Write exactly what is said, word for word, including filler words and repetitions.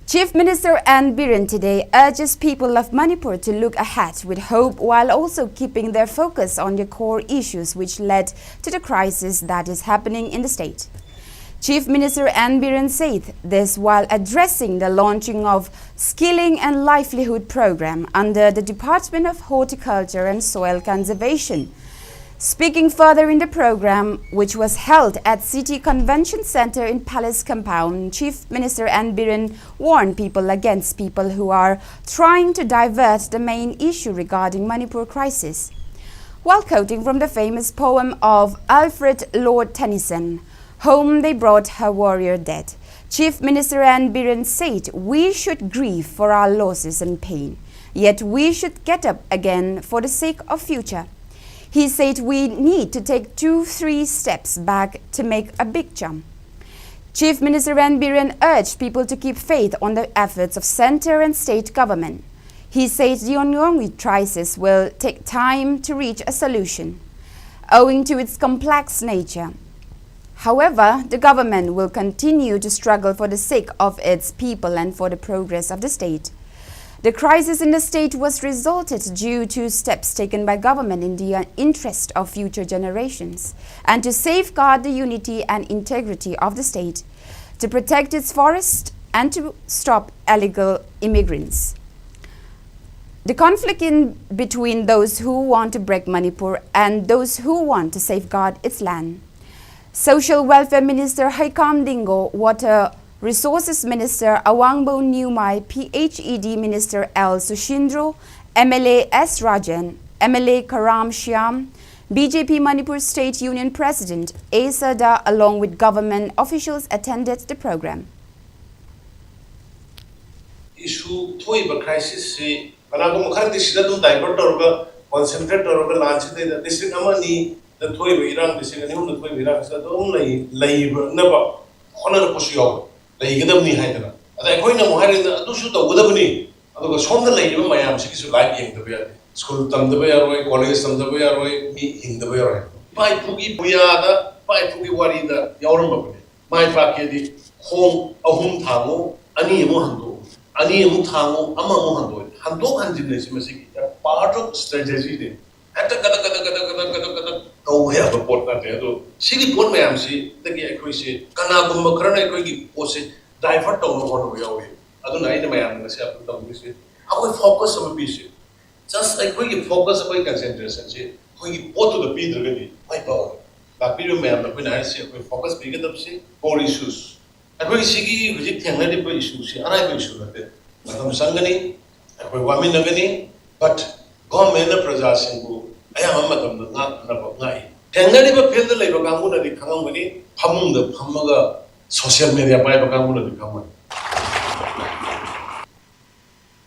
Chief Minister N Biren today urges people of Manipur to look ahead with hope while also keeping their focus on the core issues which led to the crisis that is happening in the state. Chief Minister N Biren said this while addressing the launching of Skilling and Livelihood Program under the Department of Horticulture and Soil Conservation. Speaking further in the program, which was held at City Convention Center in Palace Compound, Chief Minister N Biren warned people against people who are trying to divert the main issue regarding Manipur crisis. While quoting from the famous poem of Alfred Lord Tennyson, Home They Brought Her Warrior Dead, Chief Minister N Biren said we should grieve for our losses and pain, yet we should get up again for the sake of future. He said we need to take two, three steps back to make a big jump. Chief Minister N Biren urged people to keep faith on the efforts of center and state government. He said the ongoing crisis will take time to reach a solution, owing to its complex nature. However, the government will continue to struggle for the sake of its people and for the progress of the state. The crisis in the state was resulted due to steps taken by government in the interest of future generations and to safeguard the unity and integrity of the state, to protect its forest and to stop illegal immigrants. The conflict in between those who want to break Manipur and those who want to safeguard its land. Social Welfare Minister Haikam Dingo, Water Resources Minister Awangbo Newmai, P H E D Minister L Sushindro, M L A S Rajan, M L A Karam Shyam, B J P Manipur State Union President A Sada, along with government officials attended the program. Issue ꯊꯣꯛꯏꯕ crisis ꯁꯤ ꯀꯅꯥꯒꯨꯝꯕ ꯈꯔꯗꯤ ꯁꯤꯗ ꯑꯗꯨꯝ divert ꯇꯧꯔꯒ concentrate ꯇꯧꯔꯒ ꯂꯥꯟꯁꯤꯗꯩꯗ district ꯑꯃ ꯑꯅꯤꯗ ꯊꯣꯛꯏꯕ ꯏꯔꯥꯡ, district ꯑꯅꯤ ꯑꯍꯨꯝꯗ ꯊꯣꯛꯏꯕ ꯏꯔꯥꯡꯁꯤꯗ ꯑꯗꯨꯝ ꯂꯩ ꯂꯩꯅꯕ ꯍꯣꯠꯅꯔꯛꯄꯁꯨ ꯌꯥꯎꯋꯤ꯫ ꯂꯩꯒꯗꯕꯅꯤ ꯍꯥꯏꯗꯅ꯫ ꯑꯗ ꯑꯩꯈꯣꯏꯅ ꯑꯃꯨꯛ ꯍꯥꯏꯔꯤꯅ ꯑꯗꯨꯁꯨ ꯇꯧꯒꯗꯕꯅꯤ, ꯑꯗꯨꯒ ꯁꯣꯝꯗ ꯂꯩꯔꯤꯕ ꯃꯌꯥꯝꯁꯤꯒꯤꯁꯨ life ꯌꯦꯡꯗꯕ ꯌꯥꯗꯦ꯫ School ꯇꯝꯗꯕ ꯌꯥꯔꯣꯏ, college ꯇꯝꯗꯕ ꯌꯥꯔꯣꯏ, ꯃꯤ ꯍꯤꯡꯗꯕ ꯌꯥꯔꯣꯏ꯫ ꯏꯄꯥ ꯏꯄꯨꯒꯤ ꯄꯨꯌꯥꯗ, ꯏꯄꯥ ꯏꯄꯨꯒꯤ ꯋꯥꯔꯤꯗ ꯌꯥꯎꯔꯝꯃꯕꯅꯦ꯫ ꯃꯥꯏ ꯄꯥꯛꯀꯦꯗꯤ ꯈꯣꯡ ꯑꯍꯨꯝ ꯊꯥꯡꯉꯨ, ꯑꯅꯤ ꯑꯃꯨꯛ ꯍꯟꯗꯣꯛꯎ, ꯑꯅꯤ ꯑꯃꯨꯛ ꯊꯥꯡꯉꯨ, ꯑꯃ ꯑꯃꯨꯛ ꯍꯟꯗꯣꯛꯎ꯫ ꯍꯟꯗꯣꯛ ꯍꯟꯖꯤꯟ ꯍꯥꯏꯁꯤ ꯃꯁꯤꯒꯤ part of strategy ꯅꯦ꯫ ꯍꯦꯛꯇ ꯀꯗꯛ ꯀꯗꯛ ꯀꯗꯛ ꯀꯗꯛ ꯀꯗꯛ ꯀꯗꯛ ꯇꯧꯕ ꯌꯥꯕ ꯄꯣꯠ ꯅꯠꯇꯦ꯫ ꯑꯗꯣ ꯁꯤꯒꯤ ꯄꯣꯠ ꯃꯌꯥꯝꯁꯤꯗꯒꯤ ꯑꯩꯈꯣꯏꯁꯦ ꯀꯅꯥꯒꯨꯝꯕ ꯈꯔꯅ ꯑꯩꯈꯣꯏꯒꯤ ꯄꯣꯠꯁꯦ divert ꯇꯧꯅꯕ ꯍꯣꯠꯅꯕ ꯌꯥꯎꯏ꯫ ꯑꯗꯨꯅ ꯑꯩꯅ ꯃꯌꯥꯝꯗ ꯉꯁꯤ ꯑꯄꯤꯜ ꯇꯧꯅꯤꯡꯉꯤꯁꯦ, ꯑꯩꯈꯣꯏ focus ꯑꯃ ꯄꯤꯁꯤ꯫ Just ꯑꯩꯈꯣꯏꯒꯤ focus, ꯑꯩꯈꯣꯏ concentration ꯁꯤ ꯑꯩꯈꯣꯏꯒꯤ ꯄꯣꯠꯇꯨꯗ ꯄꯤꯗ꯭ꯔꯒꯗꯤ ꯃꯥꯏ ꯄꯥꯛꯑꯣꯏ꯫ ꯂꯥꯛꯄꯤꯔꯤꯕ ꯃꯌꯥꯝꯗ ꯑꯩꯈꯣꯏꯅ ꯍꯥꯏꯔꯤꯁꯤ, ꯑꯩꯈꯣꯏ focus ꯄꯤꯒꯗꯕꯁꯤ core issues꯫ ꯑꯩꯈꯣꯏ ꯁꯤꯒꯤ ꯍꯧꯖꯤꯛ ꯊꯦꯡꯅꯔꯤꯕ issue ꯁꯤ ꯑꯔꯥꯏꯕ issue ꯅꯠꯇꯦ꯫ ꯃꯇꯝ ꯆꯪꯒꯅꯤ, ꯑꯩꯈꯣꯏ ꯋꯥꯃꯤꯟꯅꯒꯅꯤ, but government ꯅ ꯄ꯭ꯔꯖꯥꯁꯤꯡꯕꯨ ꯑꯌꯥꯝꯕ ꯃꯇꯝꯗ ꯉꯥꯛꯅꯕ ꯉꯥꯛꯏ꯫ ꯊꯦꯡꯅꯔꯤꯕ field ꯗ ꯂꯩꯕ ꯀꯥꯡꯕꯨꯅꯗꯤ ꯈꯪꯉꯝꯒꯅꯤ, ꯐꯃꯨꯡꯗ ꯐꯝꯃꯒ social media ꯄꯥꯏꯕ ꯀꯥꯡꯕꯨꯅꯗꯤ ꯈꯪꯉꯝꯒꯅꯤ꯫